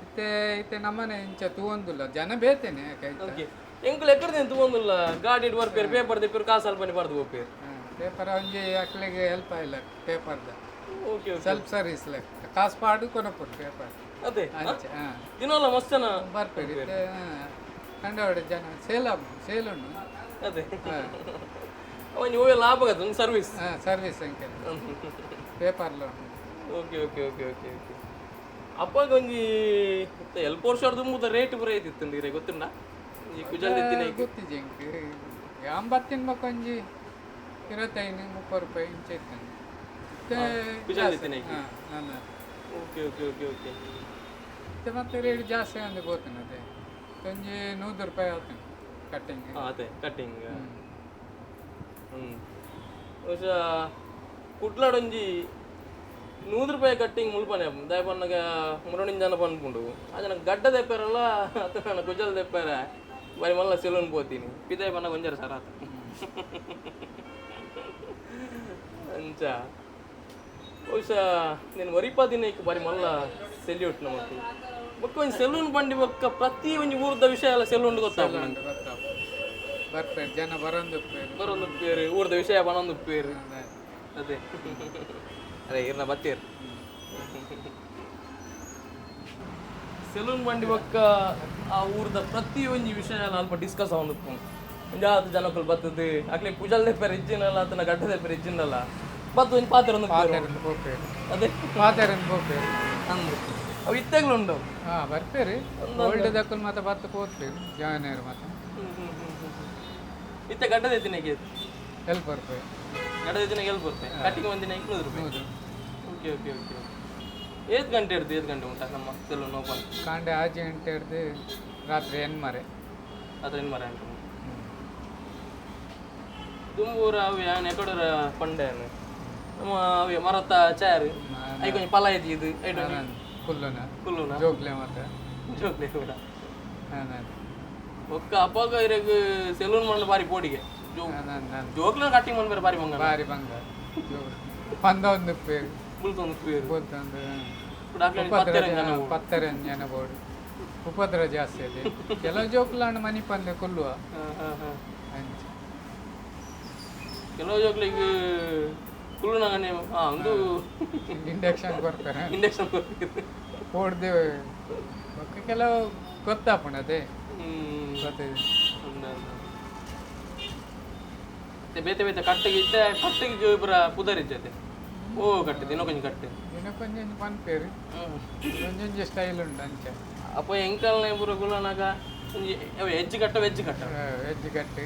ಇತ್ತೆ ಇತ್ತೆ ನಮ್ಮನೆ ಇಂಚ ತೂವೊಂದುಲ್ಲ ಜನ ಬೇತೇನೆ ಯಾಕೆ? ಓಕೆ, ಎಂಕುಲು ಎಕ್ಕಡ್ದೇನು ತೂವೊಂದುಲ್ಲ. ಗಾಡಿಡ್ ಬರ್ಪೇರು, ಪೇಪರ್ ದೆಪ್ಪೇರು, ಕಾಸು ಅಲ್ಪನೆ ಬರ್ದು ಪೋಪೇರು. ಪೇಪರ್ ಒಂಜಿ ಅಕ್ಲೆಗೆ ಹೆಲ್ಪ್ ಆಯಿಲ್ಲ ಪೇಪರ್ದ. ಓಕೆ ಓಕೆ ಸೆಲ್ಫ್ ಸರ್ವಿಸ್ ಲೆಕ್ಕ ಕಾಸು ಪಾಡು ಕೊನಪುರು ಪೇಪರ್. ಅದೇ. ಅಂಚ ದಿನೋಲ ಮಸ್ತ್ ಜನ ಬರ್ಪೇರು ಇತ್ತೆ. ಕಂಡವಾಡೆ ಜನ ಸೇಲ್ ಸೇಲ್ ಉಂಡು. ಅದೇ, ಒಂಜಿ ಒವ್ವೆ ಲಾಭ ಆಗತ್ತೆ ಒಂದು ಸರ್ವಿಸ್. ಹಾಂ, ಸರ್ವಿಸ್ ಅಂಕೆಲ್ ಪೇಪರ್ಲ ಉಂಡು. Okay okay okay okay okay, ಅಪ್ಪಗ ಒಂಜಿ ಇತ್ತೆ ಎಲ್ಪ ವರ್ಷ ದುಂಬುದ ರೇಟ್ ಪೂರ ಐತಿತ್ತು ಇರೆ ಗೊತ್ತುಂಡ ಈ ಕುಜಲ್ ದಿತ್ತಿನ? ಗೊತ್ತಿಜಿ ಎಂಕ್. ಎಂಬತ್ತಿನ ಬೊಕ್ಕ ಒಂಜಿ 25 30 ರೂಪಾಯಿ ಇಂಚ ಇತ್ತು ಇತ್ತೆ. ಕುಜಲ್ ದಿತ್ತಿನ? ಹಾಂ, ನಾನು ಓಕೆ ಓಕೆ ಓಕೆ ಓಕೆ. ಇತ್ತೆ ಮತ್ತೆ ರೇಟ್ ಜಾಸ್ತಿ ಅಂದ್ರೆ ಬೋತನ. ಅದೇ ಒಂಜಿ 100 ರೂಪಾಯಿ ಆತನ ಕಟ್ಟಿಂಗ್. ಹಾಂ, ಅದೇ ಕಟ್ಟಿಂಗ್. ಬಹುಶಃ ಕುಡ್ಲಾಡೊಂಜಿ 100 ರೂಪಾಯಿ ಕಟ್ಟಿಂಗ್ ಮುಲ್ಪನೆ. ದಾಯ ಪನ್ನಗ ಮುರಣಿಂಜನ ಪನ್ಪುಂಡು. ಆ ಜನ ಗಡ್ಡ ದೆಪ್ಪೆರಲ್ಲ ಅತ್ತ ನನ್ನ ಕುಜಲ್ ದೆಪ್ಪೆರೆ. ಬಾರಿ ಮಲ್ಲ ಸೆಲೂನ್ ಪೋತೀನಿ ಪಿದಾಯಿ ಬಣ್ಣ ಒಂಜಾರ ಸರ್ ಆತ ಅಂಚ ಬಹುಶಃ నేను ವರಿಪಾದಿನ ಬಾರಿ ಮಲ್ಲ ಸೆಲ್ಯೂಟ್ ನಮಕ್ ಬೊಕ್ಕ ಒಂಜಿ ಸೆಲೂನ್ ಬಂಡಿ ಬೊಕ್ಕ ಪ್ರತಿ ಒಂಜಿ ಊರ್ದ ವಿಷಯ ಎಲ್ಲ ಸೆಲೂನ್ ಗೊತ್ತಾಗ್ತದೆ. ಗೊತ್ತಾಪ ಬರ್ತಾರೆ ಜನ ಬರೊಂದು ಉಪ್ಪೇರು. ಬರೊಂದು ಉಪ್ಪೇರು, ಊರ್ದ ವಿಷಯ ಬನೊಂದು ಉಪ್ಪೇರು. ಅದೇ ಅದೇ ಇರ್ನ ಬತ್ತೀರ್ ಸೆಲೂನ್ ಬಂಡಿ ಬೊಕ್ಕ ಆ ಊರ್ದ ಪ್ರತಿ ಒಂಜಿ ವಿಷಯ ಎಲ್ಲ ಅಲ್ಪ ಡಿಸ್ಕಸ್ ಆವೊಂದು ಉಪ್ಪು. ಒಂಜಾತ್ ಜನಕ್ಕುಲು ಬತ್ತದು ಅಕ್ಲೆ ಪುಜಲ್ದೆ ಪೇರ್ ಇಜ್ಜಿನಲ್ಲ ಆತನ ಗಡ್ಡದೆ ಪೇರ್ ಇಜ್ಜಿನಲ್ಲ ಬತ್ತು ಒಂಜಿ ಪಾತ್ರ ಒಂದು ಪಾತೆರಂದು ಪೋಪೇರು. ಅದೇ ಪಾತೆರಂದು ಪೋಪೇರು. ಅಂದು ಅವು ಇತ್ತೆಗ್ಲು ಉಂಡು. ಹಾ ಬರ್ಪೇರು, ಓಲ್ಡ್ ದಕ್ಕುಲು ಮಾತ ಬತ್ತು ಪೋತ್ಪೇರು ಜಾಯ್ನರು ಮಾತ. ಇತ್ತೆ ಗಡ್ಡದೆ ದಿನಕ್ಕೆ ಎಲ್ಲಿ ಬರ್ಪೇರು? ಗಡ್ಡದೆ ದಿನ ಎಲ್ಲಿ ಬರುತ್ತೆ ಕಟ್ಟಿಗೆ ಒಂದಿನ 100 ರೂಪಾಯಿ. ಹೌದು. Okay okay okay. ಏತ್ ಗಂಟೆ ಹಿಡ್ದು ಏತ್ ಗಂಟೆ ಉಂಟಾ ನಮ್ಮ ಸೆಲೂನ್ ಓಪನ್? ಕಾಂಡೆ 6 ಗಂಟೆ ಹಿಡ್ದು ರಾತ್ರಿ 8 ಮರೆ. ರಾತ್ರಿ 8 ಮರೆ ಉಂಟು. ದುಂಬೂರ ಅವು ಯಾನ್ ಎಕಡೂರ ಪಂಡೆ ನಮ್ಮ ಅವೆ ಮರತ ಚಾರ್ I ಕೊಂಚ ಪಲ ಇದು ಐಟು ಕುಲ್ಲುನ ಕುಲ್ಲುನ ಜೋಗ್ಲೆ ಮಾತ. ಜೋಕ್ಲೆ ಕೂಡ. ನಾನು ಒಕ್ಕ ಅಪ್ಪಗ ಇರಗ್ ಸೆಲೂನ್ ಮಂಡ ಬಾರಿ ಪೋಡಿಗೆ ಜೋ ನಾನು ಜೋಕ್ಲ ಕಟ್ಟಿಂಗ್ ಮಂಡ್ ಬಾರಿ ಮಂಗ. ಬಾರಿ ಬಂಗ ಪಂದ ಒಂದು ಪೇರು. ಬುಲ್ತೊಂದು ಪೇರು. ಬೋಲ್ತೊಂದು. ಪತ್ತೆರೆ ಜನ. ಪತ್ತೆರೆ ಜನ ಬೋಡು, ಉಪದ್ರ ಜಾಸ್ತಿ ಇದೆ. ಕೆಲವು ಜೋಕುಲಾಂಡ ಮನಿ ಪಂದೆ ಕೊಲ್ಲುವ ಅಂಚ. ಕೆಲವು ಜೋಕ್ಲಿಗ್ ಕುಲ್ಲುನಾಗನೆ ಹಾ ಒಂದು ಇಂಡಕ್ಷನ್ ಕೊರ್ಪೆರೆ. ಇಂಡಕ್ಷನ್ ಕೊರ್ಪೆರ್. ಪೋಡ್ದೇವೆ ಬೊಕ್ಕ ಕೆಲವು ಗೊತ್ತಾಪುಂಡು ಅದೇ. ಗೊತ್ತಿದೆ. ಮತ್ತೆ ಬೇತೆ ಬೇತೆ ಕಟ್ಟಿಗೆ ಇತ್ತೆ ಕಟ್ಟಿಗೆ ಪೂರ ಪುದರ್ ಇಜ್ಜತೆ. ಓ ಕಟ್ಟು ದಿನಕ್ಕೊಂಜಿ ಕಟ್ಟು. ದಿನಕ್ಕೊಂಜಿ ಪನ್ಪೇರು, ಒಂಜೊಂಜಿ ಸ್ಟೈಲ್ ಉಂಟು ಅಂಚ. ಅಪ್ಪ ಎಂಕಲ್ನ ಪೂರ ಕುಲ್ಲನಾಗ ಒಂಜಿ ಅವು ಎಜ್ಜು ಕಟ್ಟ ವೆಜ್ ಕಟ್ಟ. ವೆಜ್ ಕಟ್ಟು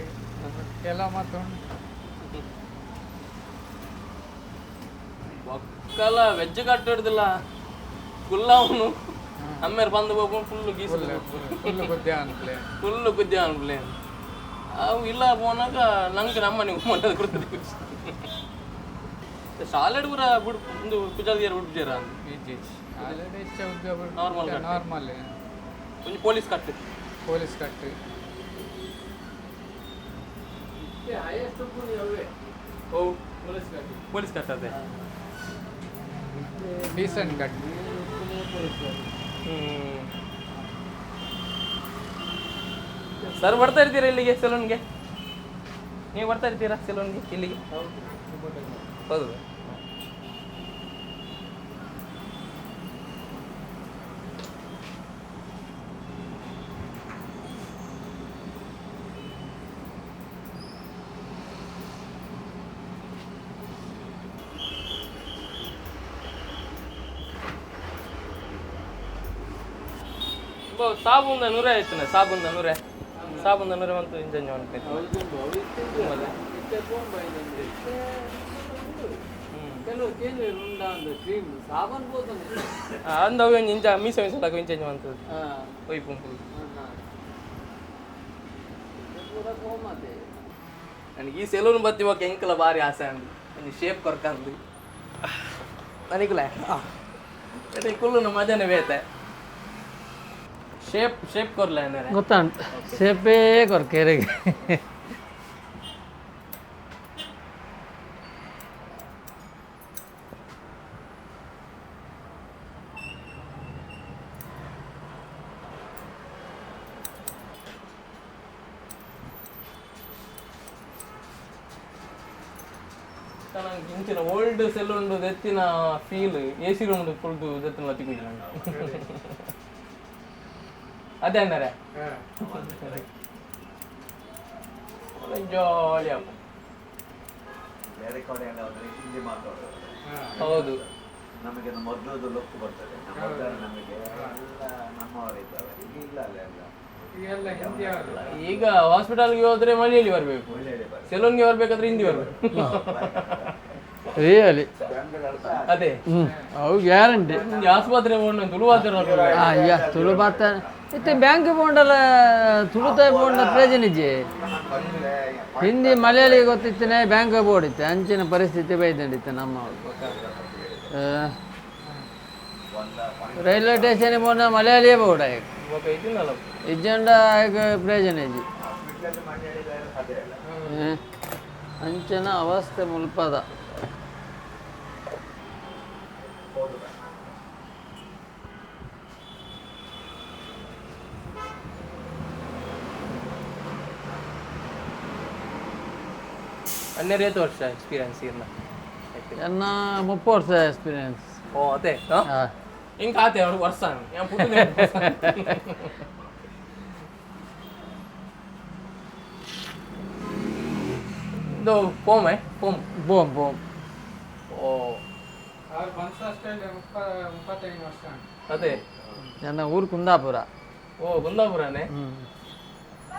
ಕೆಲವು ಮಾತ ಉಂಟು. ಒಕ್ಕಲ ವೆಜ್ ಕಟ್ಟು ಹಿಡ್ದಿಲ್ಲ ಕುಲ್ಲವನು ಅಮ್ಮೇರು ಬಂದು ಹೋಗ್ಕೊಂಡು ಫುಲ್ ಗೀಸು. ಫುಲ್ ಬುದ್ಧಿ ಅನ್ಪ್ಲೆ. ಫುಲ್ ಗುದ್ದೆ ಅನ್ಪ್ಲೆ. ಅವು ಇಲ್ಲ ಪೋನಾಗ ನಂಗೆ ನಮ್ಮನೆ ಮಾಡೋದು ಕೊಡ್ತದೆ. ಸಾಲೆಡ್ ಪೂರ ಬುಡ್ ಒಂದು ಕುಜಾಲ್ದಿಯರ್ ಬುಡ್ಜೇರ. ಇಜ್ಜಿ, ಆಲ್ರೆಡಿ ಹೆಚ್ಚ ಉದ್ಯೋಗ. Normal cut. Normal. ಒಂಜಿ ಪೊಲೀಸ್ ಕಟ್ಟು. ಪೊಲೀಸ್ ಕಟ್ಟು. ಹೈಯೆಸ್ಟ್ ಅವೇ. ಓ ಪೊಲೀಸ್ ಕಟ್ಟು. ಪೊಲೀಸ್ ಕಟ್ ಅದೇ. ಡೀಸೆಂಟ್ ಕಟ್. ಪೊಲೀಸ್ ಕಟ್ಟು. ಸರ್ ಬರ್ತಾ ಇರ್ತೀರಾ ಇಲ್ಲಿಗೆ ಸೆಲೂನ್ಗೆ? ನೀವು ಬರ್ತಾ ಇರ್ತೀರಾ ಸೆಲೂನ್ಗೆ ಇಲ್ಲಿಗೆ? ಹೌದು. ಸಾಬುಂದ ನೂರೇ ಆಯ್ತು, ಸಾಬುಂದ ನೂರೇ, ಸಾಬುಂದ ನೂರೇ ಬಂತು ಇಂಜನ್. ಕೆಲವು ಕೇಂದ್ರ ಉಂಡ ಒಂದು ಕ್ರೀಮ್ ಸಾಬನ್ ಬೋತನೆ. ಅಂದ ಅವು ಒಂಜಿ ಇಂಚ ಮೀಸೆ ಮೀಸೆ ತಗ ಇಂಚ ಬಂತದ್ದು ಒಯ್ಪು ಫುಲ್. ಪೂರ ಕೋಮತೆ. ನನಗೆ ಈ ಸೆಲೂನ್ ಬತ್ತಿ ಇವಾಗ ಎಂಕಲ ಬಾರಿ ಆಸೆ ಅಂದು ಒಂಜಿ ಶೇಪ್ ಕೊರ್ಕಂದು ನನಗುಲ ಕುಲ್ಲು ಮಜಾನೆ ಬೇತೆ ಶೇಪ್ ಶೇಪ್ ಕೊರ್ಲೆ ಅಂದರೆ. ಗೊತ್ತಾಂಟು ಶೇಪೇ ಕೊರ್ಕೆರೆಗೆ. ನಂಗೆ ಇಂಚಿನ ಓಲ್ಡ್ ಸೆಲೂನ್ ದೆತ್ತಿನ ಫೀಲ್ ಎ ಸಿ ರೂಮ್ ಫುಲ್ದು ದೆತ್ತಿನ ತಿಕ್ಕಿಲ್ಲ ನಂಗೆ. ಅದೇ ಅಂದರೆ ಜಾಲಿ ಅಪ್ಪ. ಬೇರೆ ಕಡೆ ಎಲ್ಲ ಹೋದ್ರೆ ಹಿಂದಿ ಮಾತಾಡೋದು. ಹೌದು. ನಮಗೆ ಮೊದಲದು ಲುಕ್ ಬರ್ತದೆ. ನಮ್ಮ ಮೊದಲು ನಮಗೆ ಎಲ್ಲ ನಮ್ಮವರಿದ್ದಾರೆ, ಈಗ ಇಲ್ಲ ಅಲ್ಲ ಎಲ್ಲ. ಈಗೆಲ್ಲ ಹಿಂದಿ ಅವರು. ಈಗ ಹಾಸ್ಪಿಟಲ್ಗೆ ಹೋದ್ರೆ ಮಲಯಾಳಿ ಬರಬೇಕು, ಸೆಲೂನ್ಗೆ ಬರ್ಬೇಕಾದ್ರೆ ಹಿಂದಿ ಬರ್ಬೇಕು. ರಿಯಲಿ. ಅದೇ. ಅವು ಗ್ಯಾರಂಟಿ. ಹಿಂದಿ ಆಸ್ಪತ್ರೆ ಹೋಗೋಣ ತುಳು ಮಾತಾಡೋರು. ಯಾ ತುಳು ಬಾತ ಇತ್ತೆ ಬ್ಯಾಂಕ್ ಪೋಂಡಲ ತುಳುತಾಯಿ ಪೋಂಡ ಪ್ರಯೋಜನ ಇಜ್ಜಿ. ಹಿಂದಿ ಮಲಯಾಳಿ ಗೊತ್ತಿತ್ತನೆ ಬ್ಯಾಂಕ್ ಬೋರ್ಡ್ ಇತ್ತೆ ಅಂಚಿನ ಪರಿಸ್ಥಿತಿ ಬೈದಂಡಿತ್ತೆ ನಮ್ಮ. ರೈಲ್ವೆ ಸ್ಟೇಷನ್ ಪೋಂಡ ಮಲಯಾಳಿಯೇ ಬೋಡ ಬೊಕ ಇತ್ತಿನಲ್ಲ. ಇಜ್ಜಂಡ ಆಯ್ಕೆ ಪ್ರಯೋಜನ ಇಜ್ಜಿ. ಅಂಚನ ಅವಸ್ಥೆ ಮುಲ್ಪದ. ಹನ್ನೆರಡು ವರ್ಷ ಎಕ್ಸ್ಪೀರಿಯನ್ಸ್ ಇರ್ನ? ಎನ್ನ 30 ವರ್ಷ ಎಕ್ಸ್ಪೀರಿಯನ್ಸ್. ಓ ಅದೇ. ಹಿಂಗೆ ಆತೆ ಅವ್ರು ವರ್ಷ ಯಾನ್ ಪುಟ್ಟುನೆ. ಇದು ಪೋಮೆ ಪೋಮ್? ಬೋಮ್ ಬೋಮ್. ಓ. ಅವ್ರು ಬನ್ಸ ಸ್ಟೈಲ್ 35 ವರ್ಷ ಉಂಟು. ಅದೇ. ನನ್ನ ಊರು ಕುಂದಾಪುರ. ಓ, ಕುಂದಾಪುರನೇ.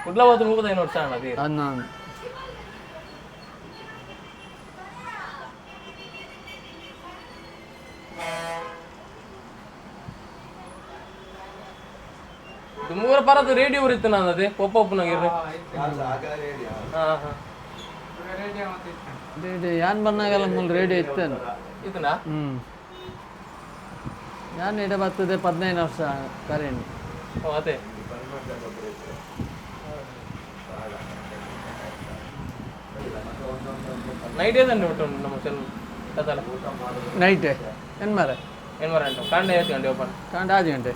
ಕುಡ್ಲವಾದ 35 ವರ್ಷ ಅಣ್ಣ ಅದೇ. 11. ಮೂರ ಪರದ ರೇಡಿಯೋ ಇತ್ತು ನಾನು ಅದೇ ಪೊಪ್ಪ ಒಪ್ಪನಾಗಿರ್ರಿ. ಹಾ ಹಾ. ರೇಡಿಯೋ ಮತ್ತೆ ಇತ್ತು. ರೇಡಿಯೋ ಯಾನ್ ಬಂದಾಗಲ್ಲ ಮೂಲ ರೇಡಿಯೋ ಇತ್ತೇನು. ಇದನ್ನ ಹ್ಞೂ, ನಾನು ಇಡ ಬರ್ತದೆ 15 ವರ್ಷ ಕರೆಂಟ್. ಓ ಅದೇ. ನೈಟ್ ಏದಂడి ಒಟ್ಟು ಉಂಟು ನಮ್ಮ ಸೆಲ್ ಕದಲ. ನೈಟ್ ಏನು ಮಾರ? ಏನು ಮಾರ ಉಂಟು ಕಾಂಡ ಐದು ಗಂಟೆ ಓಪನ್. ಕಾಂಡ 5 ಗಂಟೆ.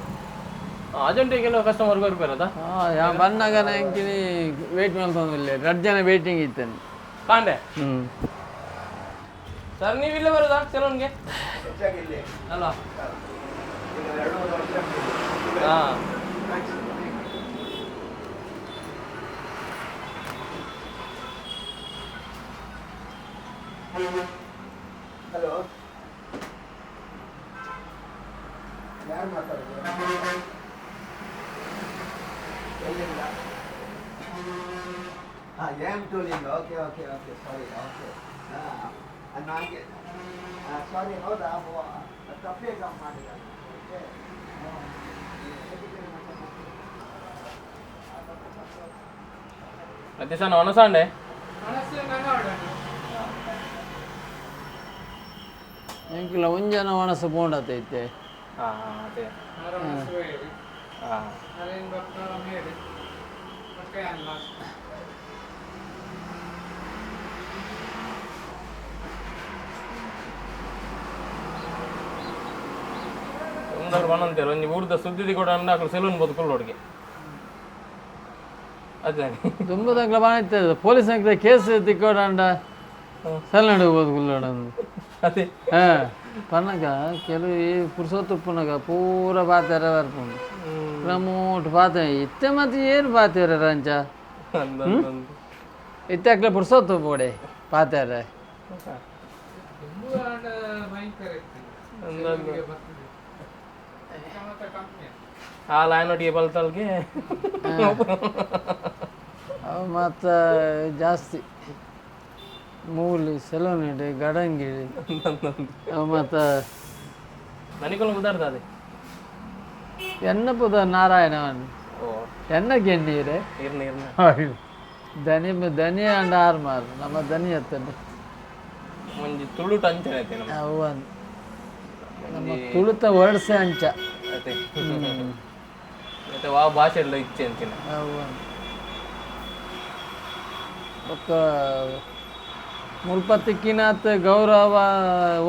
ಅರ್ಜೆಂಟಿಗೆಲ್ಲ ಕಸ್ಟಮರ್ ಬರ್ಬೇರದ? ಹಾಂ, ಯಾ ಬಂದಾಗ ಎಂಕಿನಿ ವೇಟ್ ಮಾಡ್ತಂದಿಲ್ಲ, 2 ಜನ ವೇಟಿಂಗ್ ಇತ್ತೇನೆ. ಕಾಂಡೆ? ಹ್ಞೂ. ಸರ್, ನೀವು ಇಲ್ಲೇ ಬರೋದಾ ಸೆಲೂನ್ಗೆ ಅಲ್ಲ? ಹಾಂ. ಹಲೋ, ಯಾರು ಮಾತಾಡೋದು? ಎಲ್ಲಿಂದ? ಹಾಂ, M ಟೂಲಿಂದ. Okay okay okay, sorry. Okay, ಹಾಂ, ನನಗೆ ಸಾರಿ. ಹೌದಾ? ತಪ್ಪೇ ಮಾಡಿದ. ಓಕೆ. ಮತ್ತೆ ಸಣ್ಣ ಒಣಸಾಂಡೆ. ಮನಸ್ಸು ನನ್ನ ಆರ್ಡರ್. ಎಂಕಿಲ್ಲ ಒಂಜನ ಒಣಸು ಪೋಂಡತೈತೆ. ಹಾಂ ಹಾಂ, ಅದೇ. ಆರು ಮನಸ್ಸು ಬೇರೆ. ಹಾಂ. ಅದೇನು ಬರ್ತಾರ ಮೇರಿ ಮತ್ತೆ ಅಲ್ಲ. ಒಂದವ್ರು ಬಂದಂತೇಳಿ ಒಂಜಿ ಊರ್ದ ಸುದ್ದಿ ಕೂಡ ಅಂದಾಕಲು ಸೆಲೂನ್ ಬದುಕೊಳ್ಳೋಡಿಗೆ ಅದೇ. ತುಂಬದಂಗ್ಲ ಬಾಣ ಇರ್ತದೆ, ಪೊಲೀಸ್ ಅಂಕ್ಲೆ ಕೇಸ್ ತಿಕ್ಕೋಡಂಡ ಸೆಲ್ನಡು ಹೋದ್ ಗುಲ್ಲೋಡ. ಅದೇ. ಹಾಂ, ಪನ್ನಗ ಕೆಲವು ಈ ಪುರ್ಸೊತ್ತು ಉಪ್ಪುನಗ ಪೂರ ಬಾತೆರ ಬರ್ಪುಂಡು, ಪ್ರಮೋಟ್ ಬಾತೆ ಇತ್ತೆ. ಮತ್ತೆ ಏನು ಬಾತೇರ ರಂಚ ಇತ್ತೆ ಅಕ್ಲೆ ಪುರ್ಸೊತ್ತು ಬೋಡೆ ಪಾತೆರ. ತುಂಬು ಆಂಡ ಭಯಂಕರ ಇತ್ತು. ಸೆಲೂನ್ಗೆ ಬರ್ತದೆ ಮತ್ತೆ ಕಮ್ಮಿ. ಆ ಲೈನ್ ಬಲ್ತಲ್ಗೆ. ಅವು ಮತ್ತು ಜಾಸ್ತಿ ಮೂಲಿ ಸೆಲೂನ್ ಇಡಿ ಗಡಂಗಿಡಿ ಅವು ಮತ್ತು. ನನಗೊಂದು ಉದಾರ್ದ ಅದೇ. ಎನ್ನ ಪುದ ನಾರಾಯಣವನ್. ಓ. ಎನ್ನ ಗೆಣ್ಣೀರೆ. ಇರ್ನ ಇರ್ನ. ದನಿ ದನಿ ಅಂಡ ಆರ್ ಮಾರ್ ನಮ್ಮ ದನಿ ಎತ್ತಂಡೆ. ಒಂಜಿ ತುಳುಟು ಅಂಚನೆ ಐತೆ ನಮ್ಮ. ಅವು ನಮ್ಮ ತುಳುತ ವರ್ಡ್ಸೆ ಅಂಚ. ಅದೇ ಮತ್ತೆ ವಾ ಭಾಷೆ ಎಲ್ಲ ಇಚ್ಛೆ ಅಂತೀನಿ. ಅವು ಬೊಕ್ಕ ಮುಲ್ಪ ತಿಕ್ಕಿನಾತ್ ಗೌರವ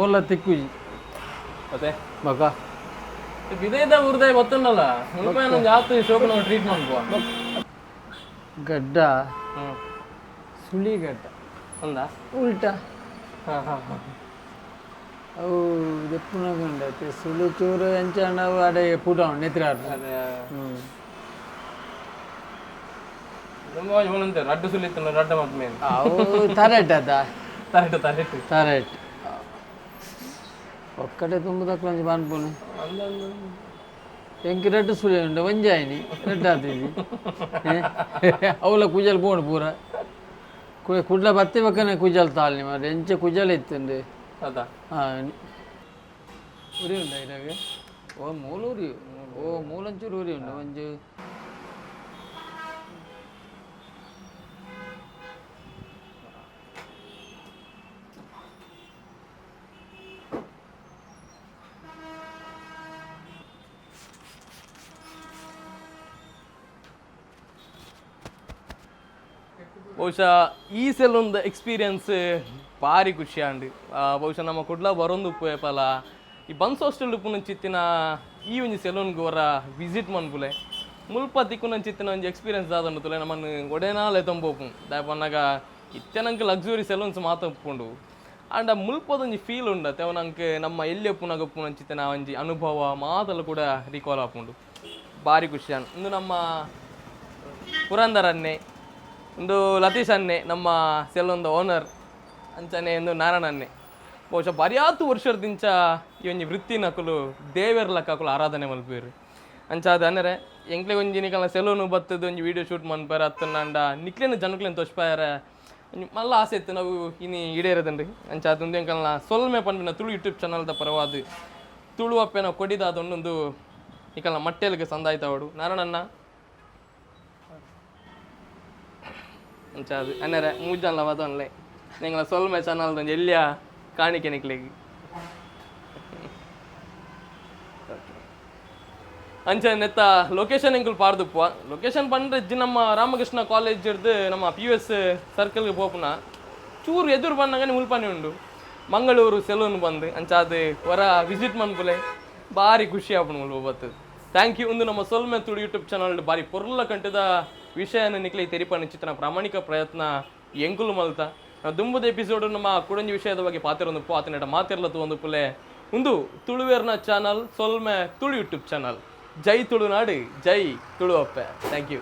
ಓಲ ತಿಕ್ಕುಜಿ. ಮತ್ತೆ ಬೊಕ ವಿದೇದ ಊರ್ದಾಯ ಗೊತ್ತುಂಡಲ್ಲ, ಮುಲ್ಪ ಒಂಜಿ ಆತು ಶೋಕ ನಾವು ಟ್ರೀಟ್ ಮಾಡ್ಬೋ. ಗಡ್ಡ. ಹ್ಮ್. ಸುಳಿ ಗಡ್ಡ. ಒಂದಾ? ಉಲ್ಟಾ. ಹಾ ಹಾ ಹಾ. ಅವು ದೆಪ್ಪುನಗುಂಡೆ ಸುಳಿ ಚೂರು ಎಂಚ ಅವು ಅಡೆ ಪುಟ ನೆತ್ರ. ಅದೇ. ಹ್ಞೂ. ತುಂಬ ಒಂದಂತೆ ರಡ್ಡು ಸುಲಿತ್ತು ರಡ್ಡ ಮತ್ ಮೇನ್. ಅವು ತರೆಟ್ ಅದ. ತರೆಟು ತರೆಟು. ತರೆಟ್ ಒಕ್ಕಡೆ ತುಂಬುದಕ್ಕೆ ಒಂಜಿ ಪನ್ಪುನು. ಎಂಕ್ ರಡ್ಡು ಸುಳಿ ಉಂಡು, ಒಂಜಿ ಆಯ್ನಿ ರಡ್ಡು ಆತಿಜಿ. ಅವಲ ಕುಜಲ್ ಪೋಂಡು ಪೂರ ಕುಡ್ಲ ಬತ್ತಿ ಬಕ್ಕನೆ ಕುಜಲ್ ತಾಳ್ನಿ ಮಾರ್ರೆ, ಎಂಚ ಕುಜಲ್ ಇತ್ತುಂಡು. ಅದ. ಹಾಂ, ಉರಿ ಉಂಡ ಇರಾಗ. ಓ ಮೂಲ ಉರಿ, ಓ ಮೂಲಂಚೂರು ಉರಿ ಉಂಡು ಒಂಜಿ. ಬಹುಶಃ ಈ ಸೆಲೂನ್ದ ಎಕ್ಸ್ಪೀರಿಯನ್ಸ್ ಭಾರಿ ಖುಷಿ ಆಂಡ್. ಬಹುಶಃ ನಮ್ಮ ಕುಡ್ಲ ಬರೊಂದು ಉಪ್ಪು ಈ ಬನ್ಸ್ ಹಾಸ್ಟೆಲ್ ಉಪ್ಪುನಂಚಿತ್ತಿನ ಈ ಒಂಜಿ ಸೆಲೂನ್ಗೆ ಹೊರ ವಿಸಿಟ್ ಮನ್ಪುಲೆ. ಮುಲ್ಪ ತಿಕ್ಕುನಂಚಿತ್ತಿನ ಒಂಜಿ ಎಕ್ಸ್ಪೀರಿಯನ್ಸ್ ದಾದಂಡು ತುಲೆ, ನಮ್ಮನ್ನು ಒಡೆನಾಲೆ ತಂಬೋಪು ದಾಯ ಪನ್ನಗ ಇತ್ತೆ ನಂಗೆ ಲಕ್ಸುರಿ ಸೆಲೂನ್ಸ್ ಮಾತ ಉಪ್ಪುಂಡು. ಆಂಡ ಮುಲ್ಪದೊಂಜಿ ಫೀಲ್ ಉಂಡತ್ತೆ, ಅವು ನಂಗೆ ನಮ್ಮ ಎಲ್ಲಿ ಉಪ್ಪುನಾಗ ಉಪ್ಪುನಂಚಿತ್ತಿನ ಒಂಜಿ ಅನುಭವ ಮಾತಲ್ಲ ಕೂಡ ರಿಕಾಲ್ ಆಪುಂಡು. ಭಾರಿ ಖುಷಿ ಆಂಡ್. ಇಂದು ನಮ್ಮ ಪುರಂದರ್ ಅನ್ನೆ, ಒಂದು ಲತೀಶ್ ಅನ್ನೆ ನಮ್ಮ ಸೆಲೂನ್ದ ಓನರ್, ಅಂಚನೆ ಒಂದು ನಾರಾಯಣ ಅನ್ನೆ. ಬಹುಶಃ ಬರಿಯಾತು ವರ್ಷದಿಂಚ ಈ ಒಂಜಿ ವೃತ್ತಿನಕುಲು ದೇವೆರ್ ಲಕ್ಕಕುಲು ಆರಾಧನೆ ಮಲ್ಪೇರು. ಅಂಚಾದ ಅಂದರೆ ಎಂಕ್ಲೆ ಒಂಜಿ ನಿಕಲ್ನ ಸೆಲೂನು ಬತ್ತದ ಒಂಜಿ ವೀಡಿಯೋ ಶೂಟ್ ಮನ್ಪಾರ ಅತ್ತಂಡ ನಿಕ್ಲೆನ ಜನಕ್ಲೆನ್ ತೊಚ್ಪಾಯರ ಒಂಜಿ ಮಲ್ಲ ಆಸೆ ಇತ್ತು, ನಾವು ಇನಿ ಈಡೇರದಂಡ್ರಿ. ಅಂಚಾದ ಒಂದು ಎಂಕಲ್ನ ಸೊಲ್ಮೆ ಪನ್ಪಿನ ತುಳು ಯೂಟ್ಯೂಬ್ ಚಾನಲ್ದ ಪರವಾದ ತುಳು ಅಪ್ಪೆನ ಕೊಡಿದಾದ ಒಂದೊಂದು ನಿಕಲ್ನ ಮಟ್ಟೆಲ್ಗೆ ಸಂದಾಯ್ತಾವಡು ನಾರಾಯಣಣ್ಣ. ಅಂಚಾದ ಅನ್ನರೆ ಮೂಜನ್ಲ ಬತ್ತೊನ್ಲೆ ನಿಂಗಳ ಸೊಲ್ಮೆ ಚಾನಲ್ದ ಒಂಜಿ ಎಲ್ಲಿಯ ಕಾಣಿಕೆ ನಿಕ್ಲೆಗ್. ಅಂಚೆ ನೆತ್ತ ಲೊಕೇಶನ್ ಎಂಕುಲು ಪಾಡ್ದುಪ್ಪುವ. ಲೊಕೇಶನ್ ಪಂಡ್ರೆ ಇಜ್ಜಿ, ನಮ್ಮ ರಾಮಕೃಷ್ಣ ಕಾಲೇಜ್ ಇರ್ದು ನಮ್ಮ ಪಿ ಯು ಎಸ್ ಸರ್ಕಲ್ಗೆ ಪೋಪುನ ಚೂರು ಎದುರು ಬಂದಾಗ ಮುಲ್ಪನೆ ಉಂಡು ಮಂಗಳೂರು ಸೆಲೂನ್ ಬಂದು. ಅಂಚಾದ ಹೊರ ವಿಸಿಟ್ ಮನ್ಪುಲೆ, ಭಾರಿ ಖುಷಿ ಆಪುಂಡು ಮುಲ್ಪ ಬತ್ತು. Thank you. ಒಂದು ನಮ್ಮ ಸೊಲ್ಮೆ ತುಳು ಯೂಟ್ಯೂಬ್ ಚಾನಲ್ ಭಾರಿ ಪೊರ್ಲ ಕಂಟದ ವಿಷಯನ ನಿಕ್ಲೆ ತೆರಿಪನ ಚಿತ್ರನ ಪ್ರಾಮಾಣಿಕ ಪ್ರಯತ್ನ ಎಂಕುಲು ಮಲ್ತ. ನಾವು ದುಂಬುದ ಎಪಿಸೋಡ್ ನಮ್ಮ ಕುಡಂಜಿ ವಿಷಯದ ಬಗ್ಗೆ ಪಾತಿರೊಂದು ಆತನೇಟ ಮಾತಿರ್ಲ ಒಂದು ಪುಲೆ. ಒಂದು ತುಳುವೇರ್ನ channel Solme Tulu YouTube channel. ಜೈ ತುಳುನಾಡು, ಜೈ ತುಳುವಪ್ಪೆ. Thank you.